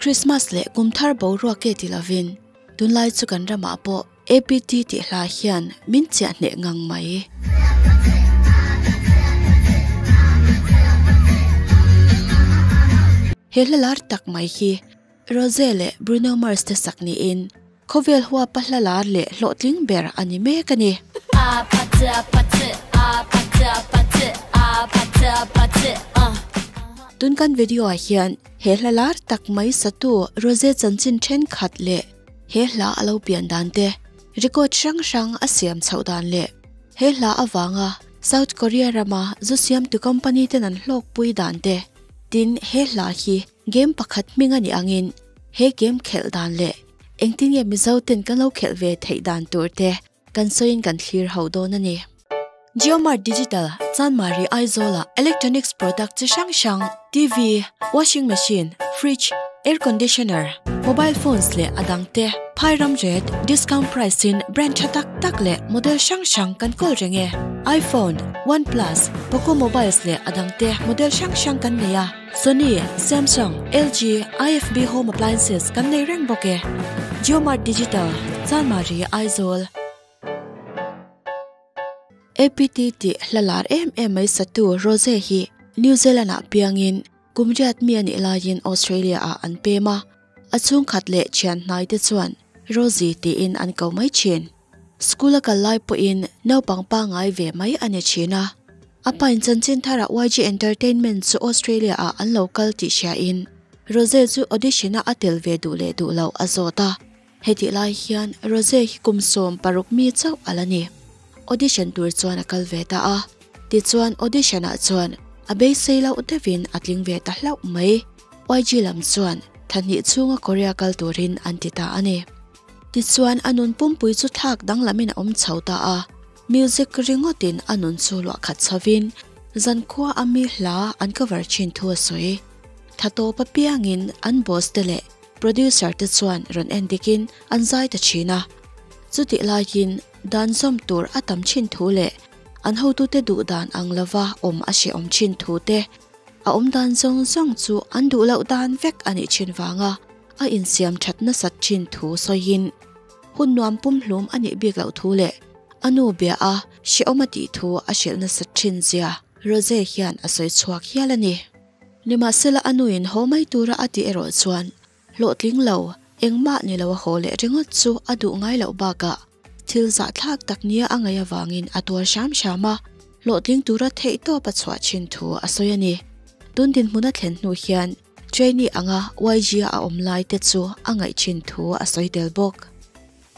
Christmas leh kumthar boruak e ti lovin tunlai chu kan ramah pawh APT tih hla hian min chiah hneh ngang mai. He hla lar tak mai hi Rose leh Bruno Mars te sak niin khawvel huapa hla lar leh hlawhtling ber a ni mek a ni. Tun kan video ah hian he hla lar tak mai satu Rose chanchin thenkhat leh he hla a lo pian dan te, record hrang hrang a siam chhoh dan leh he hla avanga South Korea rama zu siamtu company ten an hlawkpui dan te, tin he hla hi game pakhat hming a nih angin he game khelh dan leh engtin nge Mizo ten kan lo khelh ve theih dan tur te kan sawiin kan thlir ho dawn a ni. JioMart Digital, Chanmari Aizawla electronics product chi hrang hrang, TV, washing machine, fridge, air conditioner, mobile phones leh a dang te phai ram ret discount price in brand tha tak tak leh model hrang hrang kan kawl reng e. iPhone, OnePlus, Poco mobiles leh a dang te model hrang hrang kan nei a. Sony, Samsung, LG, IFB home appliances kan nei reng bawk e. JioMart Digital, Chanmari Aizawl. APT tih hla lar em em mai satu Rose hi New Zealand ah piangin kum riat mi a nih laiin Australia ah an pem a, a chhungkhat leh thian hnai te chuan Rosie tiin an ko mai thin. School a kal lai pawhin naupang pangngai ve mai a ni thin a, a pain chanchin tharah YG Entertainment chu Australia ah an lo kal tih hriain Rose chu audition a a tel ve duh leh duh loh a zawt a. Hetih lai hian Rose hi kum 16 mi chauh a la ni. Audition tur chuan a kal ve ta a, tichuan audition ah chuan a beisei loh deuhin a tling ve ta hlauh mai. YG lam chuan thla hnih chhunga Korea kal turin an ti ta a ni. Tichuan a nun pumpui chu thlak danglamin a awm chho ta a, music ringawtin a nun chu luah khat chhovin zankhua a mi hla an cover thin thu a sawi. Tha tawp apiangin an boss te leh Producer te chuan rawn en dikin an zai ta thin a, chutih laiin dan zawm tur a tam thin thu leh an hotute duh dan ang lova awm a hrehawm thin thu te, a awm dan zawng zawng chu an duh loh dan vek a nih thin vanga a insiam that nasat thin thu sawiin hun nuam pumhlum a nih bik loh thu leh a nu bia a hrehawm a tih thu a hrilh nasat thin zia Rose hian a sawi chhuak hial a ni. Nimahsela a nuin haw mai tura a tih erawh chuan hlawhtling lo, engmah ni lo a haw leh ringawt chu a duh ngai loh bakah thil zahthlak tak nia a ngaih avangin a tuar hram hram a, hlawhtling tura theihtawp a chhuah thin thu a sawi a ni. Tun dinhmun a thlen hnu hian trainee anga YG-a a awm lai te chu a ngaih thin thu a sawi tel bawk.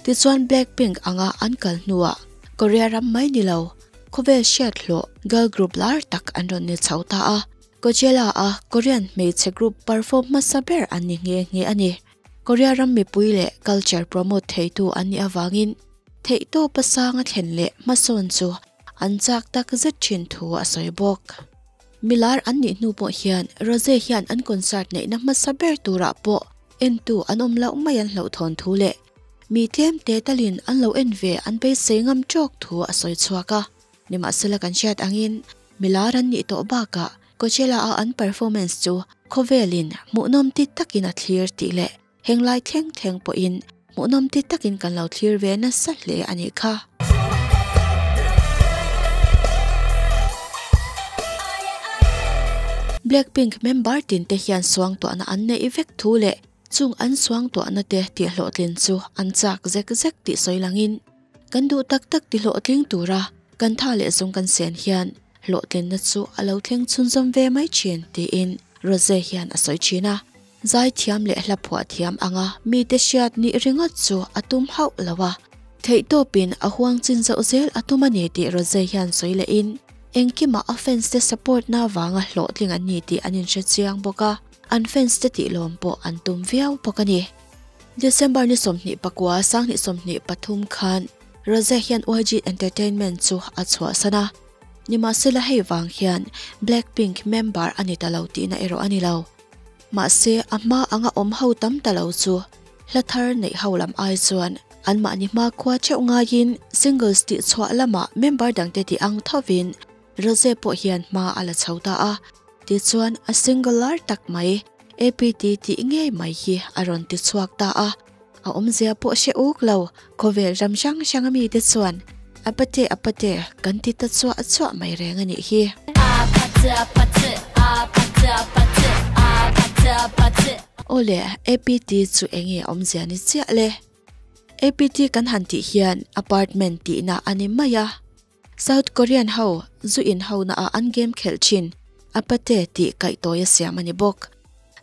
Tichuan Blackpink anga an kal hnuah Korea ram mai ni lo, khawvel hriat hlawh girl group lar tak an rawn ni chho ta a. Coachella a Korean hmeichhe group perform hmasa ber an ni nghe nghe a ni. Korea ram mipui leh culture promote theitu an nih avangin theihtawpa sanga thlen leh hmasawn chu an chak tak zet thin thu a sawi bawk. Milar an nih hnu pawh hian Rose hian an concert neihna hmasa ber turah pawh entu an awm loh mai an hlauhthawn thu leh mi tlemte talin an lo en ve an beisei ngam tawk thu a sawi chhuak a. Nimahsela kan hriat angin milar an nih tawh bakah Coachella a an performance chu khawvelin hmuhnawm ti takin a thlir tih leh henglai thleng thleng pawhin hmuhnawm ti takin kan lo thlir ve nasa hle a nih kha. Blackpink member tin te hian suangtuahna an neih vek thu leh chung an suangtuahna te tihhlawhtlin chu an chak zek zek tih sawi langin Kan duh tak tak ti hlawhtling tura kan tha leh zawng kan sen hian hlawhtlinna chu a lo thleng chhunzawm ve mai thin tiin Rose hian a sawi thin a. Zaithiam leh hla phuah thiam anga mite hriat nih ringawt chu a tum hauh lo a, theihtawpin a huang chin zauh zel a tum a ni tih Rose hian sawi lehin engkimah a fans te support na vanga hlawhtling an ni tih an inhre chiang bawk a, an fans te tihlawm pawh an tum viau bawk a ni. December ni 29 2023 khan Rose hian YG Entertainment chu a chhuahsan a, nimahsela hei vang hian Blackpink member a ni ta lo tihna erawh a ni lo. Mahse a hma anga awm ho tam ta lo chu hla thar neih ho lam ai chuan anmahni hmakhua theuh ngaiin singles tihchhuah lamah member dangte tih ang thovin Rose pawh hian hma a la chho ta a. Tichuan a single lar tak mai APT tih ngei mai hi a rawn ti chhuak ta a. A awmzia pawh hre uk lo, khawvel ram hrang hrang ami te chuan a pate a pate kan ti ta chuah chuah mai reng a nih hi. Awle, APT chu enge awmzia ni chiah le? APT kan han tih hian apartment tihna a ni mai a. South Korean ho zu in ho na ah an game khelh thin a pate tih kaih tawi a siam a ni bawk.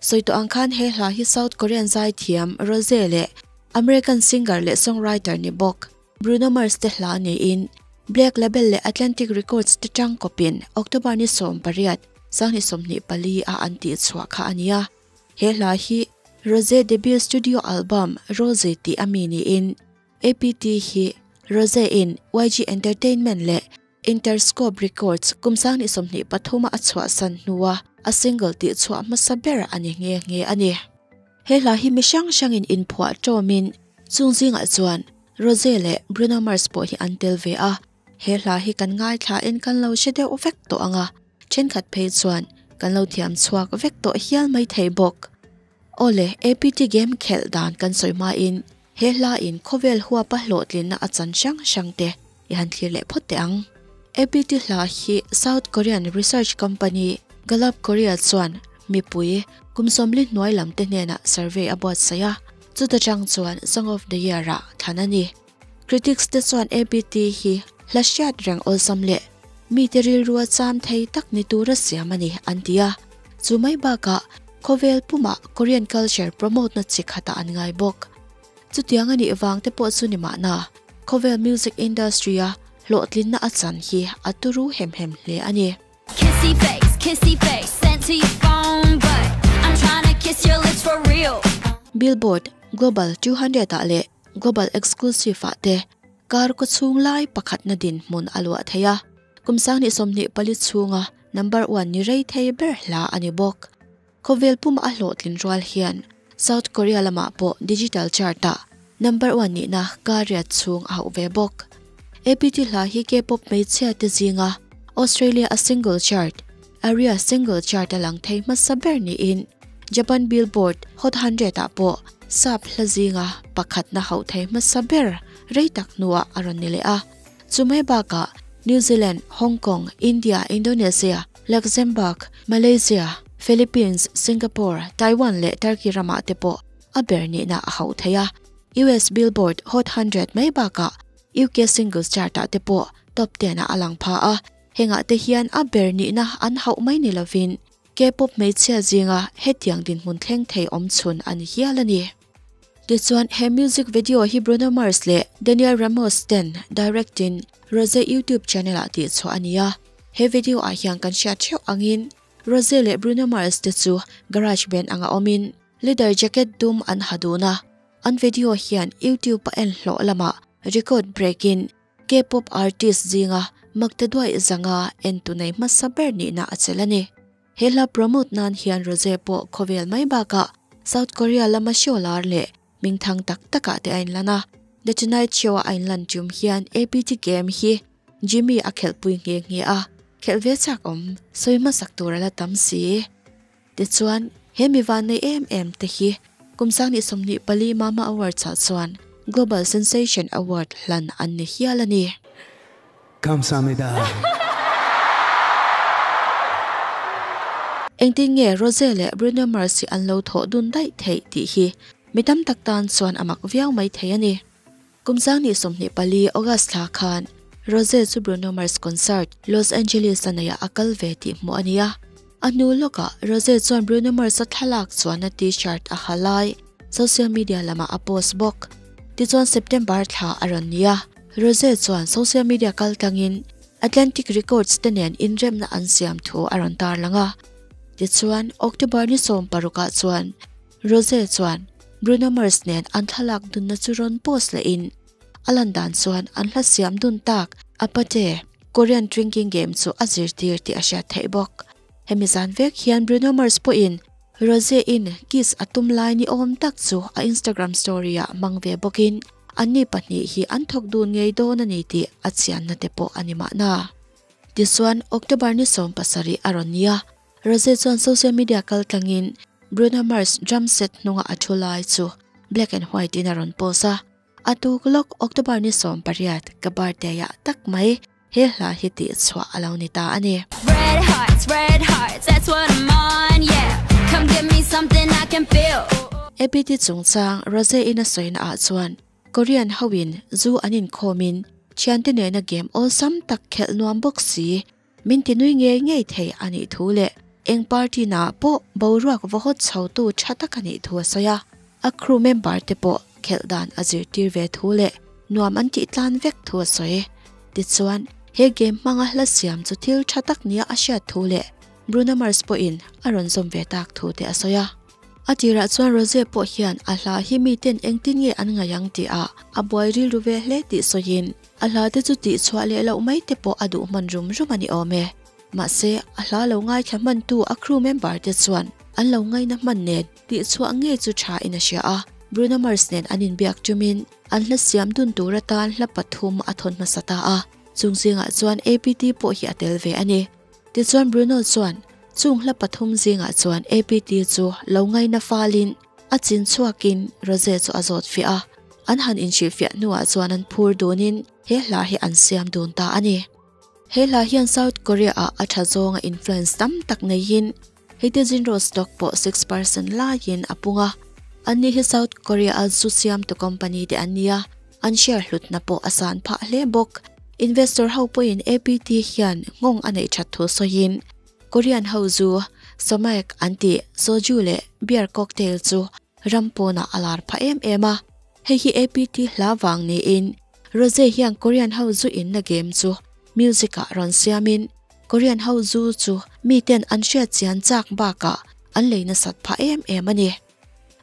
Sawi tawh ang khan he hla hi South Korean zaithiam Rosé leh American singer leh songwriter ni bawk Bruno Mars te hla niin Black Label leh Atlantic Records te tang kawpin October ni 18, 2024 a an tih chhuah kha a nia. He hla hi Rosé debut studio album Rosé tih a mi niin APT hi Rosé in YG Entertainment leh Interscope Records kum 2023 a a chhuahsan hnua a single tih chhuah hmasa ber a ni nghe nghe a ni. He hla hi mi hrang hrangin inphuah tawmin chung zingah chuan Rosé leh Bruno Mars pawh hi an tel ve a. He hla hi kan ngaithlain kan lo hre deuh vek tawh ang a, thenkhat phei chuan kan lo thiam chhuak vek tawh hial mai thei bawk. Awle, APT game khelh dan kan sawi hmain He hla in khawvel huapa hlawhtlinna a chan hrang hrang te i han thlir leh phawt teh ang. APT hla hi South Korean research company Gallup Korea chuan mipui kum 40 hnuai lam te hnenah survey a buatsaih a, chuta chang chuan Song of the Year ah thlan a ni. Critics te chuan APT hi hla hriat reng awlsam leh mite rilrua cham thei tak ni tura siam a ni an ti a, chu mai bakah khawvel pumah Korean culture promote na chi khatah an ngai bawk. Chutiang a nih vang te pawh chu ni mahna, khawvel music industry a hlawhtlinna a chan hi a turu hem hem hle a ni. Kissy face, kissy face, sent to your phone, but I'm tryna kiss your lips for real. Billboard Global 200 ah leh Global Exclusive ah te kar kaw chhung lai pakhatna dinhmun a luah thei a, kum 2024 chhunga number one ni rei thei ber hla a ni bawk. Khawvel puma a hlawhtlin rual hian South Korea lamah pawh digital chart ah number one nihna kariat chhung a hauh ve bawk. APT hla hi K-pop hmeichhia te zinga Australia a single chart, Aria single chart a lang thei hmasa ber niin Japan Billboard Hot 100 ah pawh sap hla zinga pakhatna hauh thei hmasa ber rei tak hnuah a rawn ni leh a. Chumai bakah New Zealand, Hong Kong, India, Indonesia, Luxembourg, Malaysia, Philippines, Singapore, Taiwan leh Turkey ramah te pawh a ber nihna a hauh thei a. US Billboard Hot 100 mai bakah UK Singles Chart ah te pawh top 10 ah a lang pha a. Hengah te hian a ber nihna an hauh mai ni lovin K-pop hmeichhia zinga hetiang dinhmun thleng thei awmchhun a ni hial a ni. Tichuan, he music video hi Bruno Mars leh Daniel Ramos ten direct in Rosé YouTube channel ah tihchhuah a ni a. He video ah hian kan hriat theuh angin Rosé leh Bruno Mars te chu garage band anga awmin leather jacket dum an ha dun a. An video hian YouTube a en hlawh lamah record break in K-pop artist zinga makta duai zanga en tu nei hmasa ber nihna a chelh a ni. He hla promote nan hian Rosé pawh khawvel mai bakah South Korea lama show lar leh hmingthang tak takah te a inlan a. The Tonight Show a a inlan tum hian APT game hi Jimmy a khelhpui nghe nghe a, khelh ve chak awm sawi hmasak tur a la tam si. Tichuan, he mi van nei em em te hi kum 2024 MAMA Awards ah chuan Global Sensation Award hlan an ni hial a ni. Kamsahamnida. Engtin nge Rosé leh Bruno Mars hi an lo thawh dun daih theih tih hi mi tam tak tan chuan a mak viau mai thei a ni. Kum 2024 August thla khan Rosé chu Bruno Mars concert Los Angeles a neihah a kal ve tih hmuh a ni a. A hnu lawkah Rosé chuan Bruno Mars-a thlalak chuanna t-shirt a ha lai social media lamah a post bawk. Tichuan September thla a rawn ni a. Rosé chuan social media kaltlangin Atlantic Records te nen inremna an siam thu a rawn tarlang a. Tichuan, October ni 16 ah chuan Rosé chuan Bruno Mars nen an thlalak dunna chu rawn post lehin a lan dan chuan an hla siam dun tak Apate, Korean drinking game chu a zirtir tih a hriat theih bawk. Hemi zan vek hian Bruno Mars pawhin Rosé in kiss a tum lai ni awm tak chu a Instagram story ah hmang ve bawkin anni pahnih hi an thawk dun ngei dawn a ni tih a chianna te pawh a ni mahna. Tichuan, October ni 17 a rawn ni a, Rose chuan social media kaltlangin Bruno Mars drum set hnunga a thu lai chu black and white in a rawn post a. A tuk lawk October ni 18 ka birthday ah tak mai he hla hi tih chhuah a lo ni ta a ni. Red hearts, red hearts, that's what I'm on, yeah. Come give me something I can feel. APT chungchang Rose in a sawina ah chuan Korean hoin zu an inkhawmin thiante nena game awlsam tak khelh nuam bawk si min ti nui ngei ngei thei a nih thu leh eng party naah pawh boruak va hawt chhotu tha tak a nih thu a sawi a. A crew member te pawh khelh dan a zirtir ve thu leh nuam an tih tlan vek thu a sawi. Tichuan, he game hmanga hla siam chu thil tha tak nia a hriat thu leh Bruno Mars pawhin a rawn zawm ve tak thu te a sawi a. A tirah chuan Rose pawh hian a hla hi miten engtin nge an ngaih ang tihah a buai rilru ve hle tih sawiin a hla te chu tihchhuah leh loh mai te pawh a duh hman rum rum a ni awm e. Mahse, a hla lo ngaithla hmantu a crew member te chuan an lo ngaina hman nen tihchhuah ngei chu tha in a hria a, Bruno Mars nen an inbiak tumin an hla siam dun tur atan hla pathum a thawn hmasa ta a, chung zingah chuan APT pawh hi a tel ve a ni. Tichuan Bruno chuan chung hla pathum zingah chuan APT chu lo ngaina falin a chin chhuakin Rose chu a zawt fiah a, an han inhrilhfiah hnuah chuan an phur dunin he hla hi an siam dun ta a ni. He hla hian South Korea ah a tha zawnga influence tam tak neihin Hite Jinro stock pawh 6% laiin a pung a. Anni hi South Korea a zu siamtu company te an nia, an share hlutna pawh a san phah hle bawk. Investor ho pawhin APT hian nghawng a neih that thu sawiin Korean ho zu, somaek an tih soju leh beer cocktail chu ram pawnah a lar phah em em a. Hei hi APT hla vang niin Rose hian Korean ho zu inna game chu music ah rawn siamin Korean ho zu chu miten an hriat chian chak bakah an lei nasat phah em em a ni.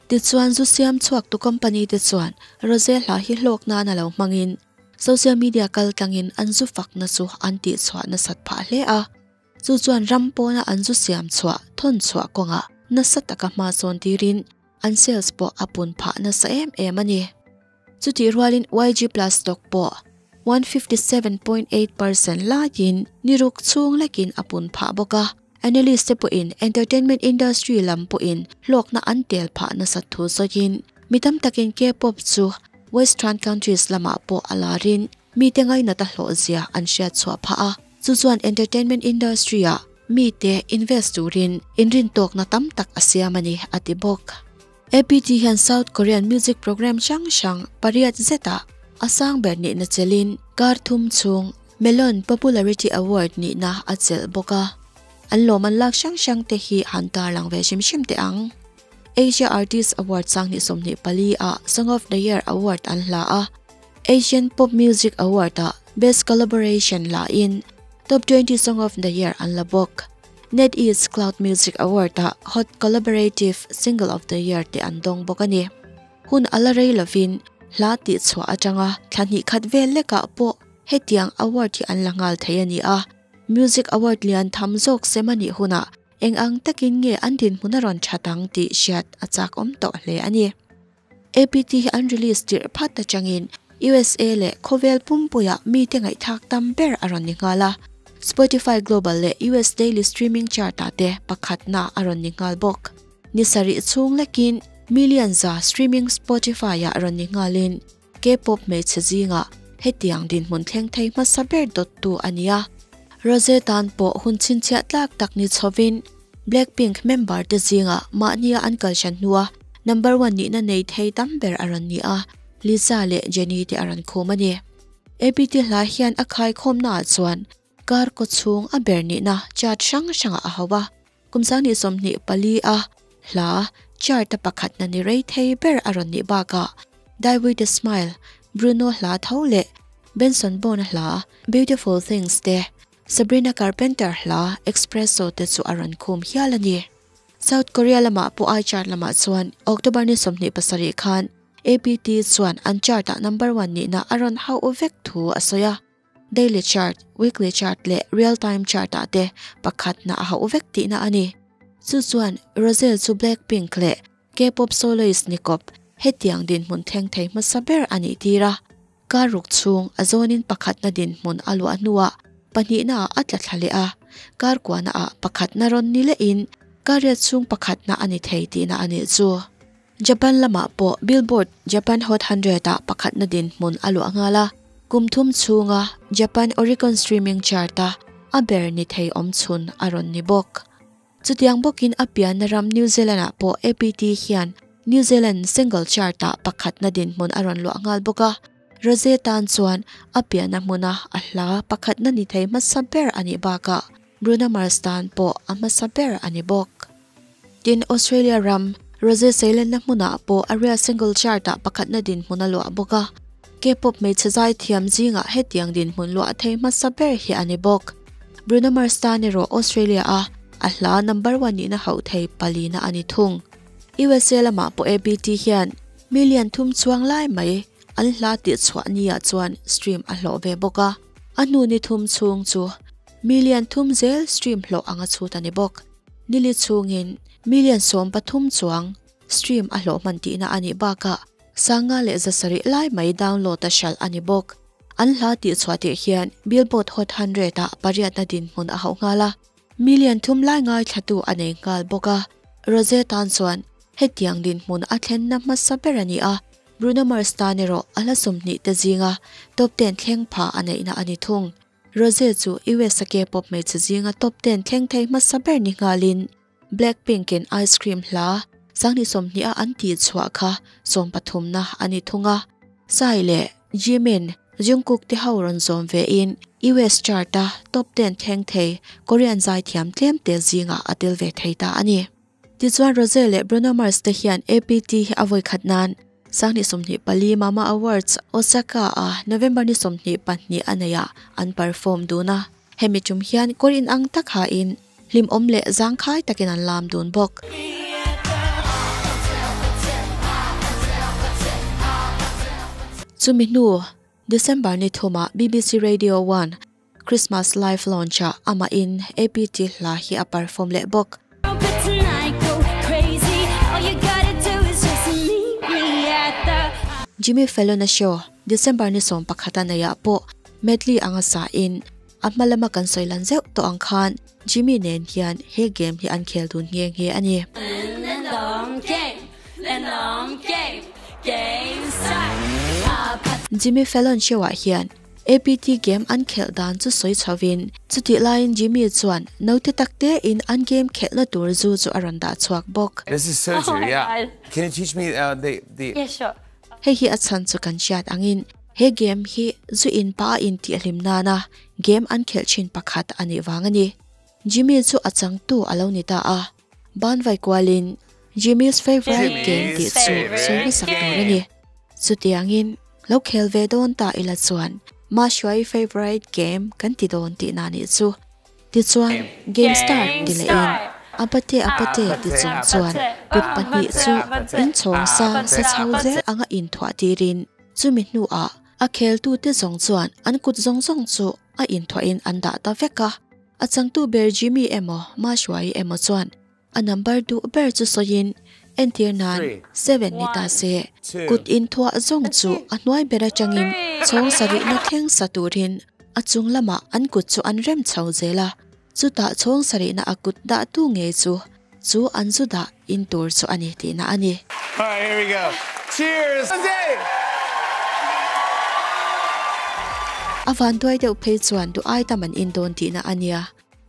Tichuan zu siam chhuak tu company te chuan Rose hla hi hlawk nan a lo hmangin social media kal tlangin an zu fakna chu an tihchhuah nasat phah hle a. Chu chuan ram pawna an zu siam chhuah thawn chhuah kawngah nasa taka hma sawn tirin an sales pawh a pun phah nasa em em a ni. Chutih rualin YG Plus stock pawh 157.8% laiin ni ruk chhung lekin a pun phah bawk a. Analyst te pawhin entertainment industry lam pawhin hlawkna an tel phah nasat thu sawiin mi tam takin K-pop chu western countries lamah pawh a larin mite ngainat a hlawhzia an hriat chhuah phah a. Chu chuan entertainment industry-ah mite invest turin inrintawkna tam tak a siam a ni, a ti bawk. APT hian South Korean music program hrang hrang pariat zetah a sang ber nihna chelhin kar thum chhung Melon Popularity Award nihna a chelh bawk a. An lawm an lak hrang hrang te hi han tarlang ve hrim hrim teh ang. Asia Artist Award sanghnih 24 ah Song of the Year Award an hla a, Asian Pop Music Award ah Best Collaboration la in Top 20 Song of the Year an la bawk. NetEase Cloud Music Award-ah Hot Collaborative Single of the Year tih an dawng bawk a ni. Hun a la rei lovin hla tihchhuah atanga thla hnih khat vel lekah pawh hetiang award hi an la nghal thei a ni a. Music award lian tham zawk sem a nih hunah eng ang takin nge an dinhmun a rawn that ang tih hriat a chakawm tawh hle a ni. APT hi an release tirh phat atangin USA leh khawvel pumpuiah mite ngaihthlak tam ber a rawn ni nghal a. Spotify Global leh US Daily Streaming Chart-ah te pakhatna a rawn ni nghal bawk. Ni sarih chhung lekin million za streaming Spotify-ah rawn ni nghalin K-pop hmeichhe zingah hetiang dinhmun thleng thei hmasa ber dawttu a ni a. Rose tan pawh hun chhinchhiah tlak tak ni chhovin Blackpink member te zingah mahnia an kal hran hnua number one nihna nei thei tam ber a rawn ni a, Lisa leh Jennie te a rawn khum a ni. APT hla hian a khaikhawmnaah chuan kar kaw chhung a ber nihna chart hrang hrangah a hauh a, kum 2024 a hla chart a pakhatna ni rei thei ber a rawn nih bakah Die With A Smile, Bruno hla tho leh Benson Boone hla Beautiful Things te Sabrina Carpenter hla Espresso te chu a rawn khum hial a ni. South Korea lamah pawh ai chart lamah chuan October ni 27 khan APT chuan an chart ah number one nihna a rawn hauh vek thu a sawi a. Daily chart, weekly chart leh real time chart ah te pakhatna a hauh vek tihna a ni. Chu chuan Rosé chu Blackpink leh K-pop soloist ni kawp hetiang dinhmun thleng thei hmasa ber a nih tir a. Kar ruk chhung a zawnin pakhatna dinhmun a luah hnuah pahnihnaah a tla thla leh a. kar kuana ah pakhatna rawn ni lehin kar riat chhung pakhatna a ni thei tihna a nih chu. Japan lamah pawh Billboard Japan Hot 100 ah pakhatna dinhmun a luah nghal a, kum thum chhunga Japan Oricon streaming chart a a ber ni thei awm chhun a rawn ni bawk. Chutiang bawkin a pianna ram New Zealand-ah pawh APT hian New Zealand single chart-ah pakhatna dinhmun a rawn luah nghal bawk a, Rose tan chuan a pianna hmuna a hla pakhatna ni thei hmasa ber a nih bakah Bruno Mars tan pawh a hmasa ber a ni bawk. Tin, Australia ram Rose seilenna hmunah pawh ARIA single chart-ah pakhatna dinhmun a luah bawk a, K-pop hmeichhe zaithiam zingah hetiang dinhmun luah thei hmasa ber hi a ni bawk. Bruno Mars tan erawh Australia-a a hla number one nihna hauh thei palina a ni thung. USA lamah pawh ABT hian million thum chuang lai mai an hla tih chhuah nia chuan stream a hlawh ve bawk a, a hnu ni thum chhung chu million thum zel stream hlawh anga chhut a ni bawk. Nili chhungin million 13 chuang stream a hlawh hman tihna a nih bakah sanga leh zasarih lai mai download a hralh a ni bawk. An hla tih chhuah tirh hian Billboard Hot 100 ah pariatna dinhmun a hauh nghal a, million thum lai ngaithlatu a nei nghal bawk a. Rose tan chuan hetiang dinhmun a thlenna hmasa ber a ni a, Bruno Mars tan erawh a hla 20 te zinga top 10 thleng pha a neihna a ni thung. Rose chu US a K-pop hmeichhe zinga top 10 thleng thei hmasa ber ni nghalin Blackpink in Ice Cream hla 2020 a an tih chhuah kha 13 na a ni thung a. Psy leh Jimin, Jungkook te ho rawn zawm ve in US chart a top 10 thleng thei Korean zaithiam tlem te zingah a tel ve thei ta a ni. Tichuan Rose leh Bruno Mars te hian APT hi a vawi khat nan 2024 MAMA Awards Osaka a November ni 22 a neihah an perform dun a. Hemi tum hian kawr inang tak hain hlim awm leh zangkhai takin an lam dun bawk. Chumi hnu December ni thumah BBC Radio 1 Christmas Live launch ah amahin APT hla hi a perform leh bawk. But tonight go crazy. All you gotta do is just meet me at the Jimmy Fallon a show December ni 11 a neihah pawh medley anga sa in a hma lama kan sawi lan zeuh tawh ang khan Jimmy nen hian he game hi an khel dun nghe nghe a ni. Jimmy Fallon show ah hian APT game an khelh dan chu sawi chhovin chutih laiin Jimmy chuan naute takte in an game khelhna tur zu chu a rawn dah chhuak bawk. This is soju, Oh my yeah. God. Can you teach me the the Yeah, sure. Hei hi a chhan chu kan hriat angin he game hi zu in pa a in tih hlim nana game an khelh thin pakhat a nih vang a ni. Jimmy chu a changtu a lo ni ta a, ban vai kualin Jimmy's favorite game Jimmy's tih chu sawi favorite hmasak tur a ni. game. Chutiangin lo khel ve dawn ta ila chuan Mahruai favorite game kan ti dawn tihna nih chu. Tichuan game start Game ti lehin start. apate apate ti Apate, chung chuan apate, kut pahnih chu apate, in chhawng sang sa apate, chho zel anga inthuah tirin chumi hnuah a kheltu te zawng chuan an kut zawng zawng chu a inthuahin an dah ta vek a. A changtu ber Jimmy emaw Mahruai emaw chuan a number duh ber chu sawiin entir nan 3, 7 ni ta 1, se 2, kut inthuah zawng chu a hnuai ber atangin 3. chhawng sarihna thleng sa turin a chung lamah an kut chu an rem chho zel a. Chutah chhawng sarihna a kut dah tu nge chu chu an zu dah in tur chu a ni tihna a ni. All right, here we go. Cheers! Jose! A van duai deuh phei chuan du ai tam an in dawn tihna a nia.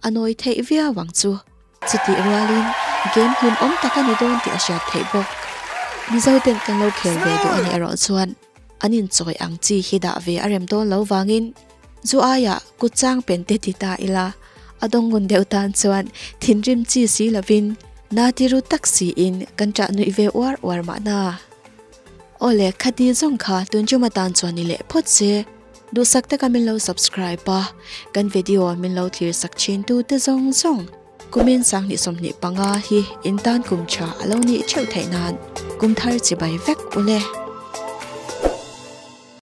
A nawi theih viau ang chu. Chutih rualin game hlim awm tak a ni dawn tih a hriat theih bawk. Mizo ten kan lo khel ve duh a ni erawh chuan an inchawi ang chi hi dah ve a rem dawn lo vangin zu aiah kut chang pen te ti ta ila a dawngun deuh tan chuan thinrim chi si lovin na tiru tak siin kan ṭah nuih ve uar uar mahna. Awle khati zawng kha tun chuma tan chuan ni leh phawt se. Duhsak taka min lo subscribe a, kan video min lo thlir sak thin tu te zawng zawng kumin 2025 hi in tan kum tha a lo nih theuh theih nan kum thar chibai vek ule.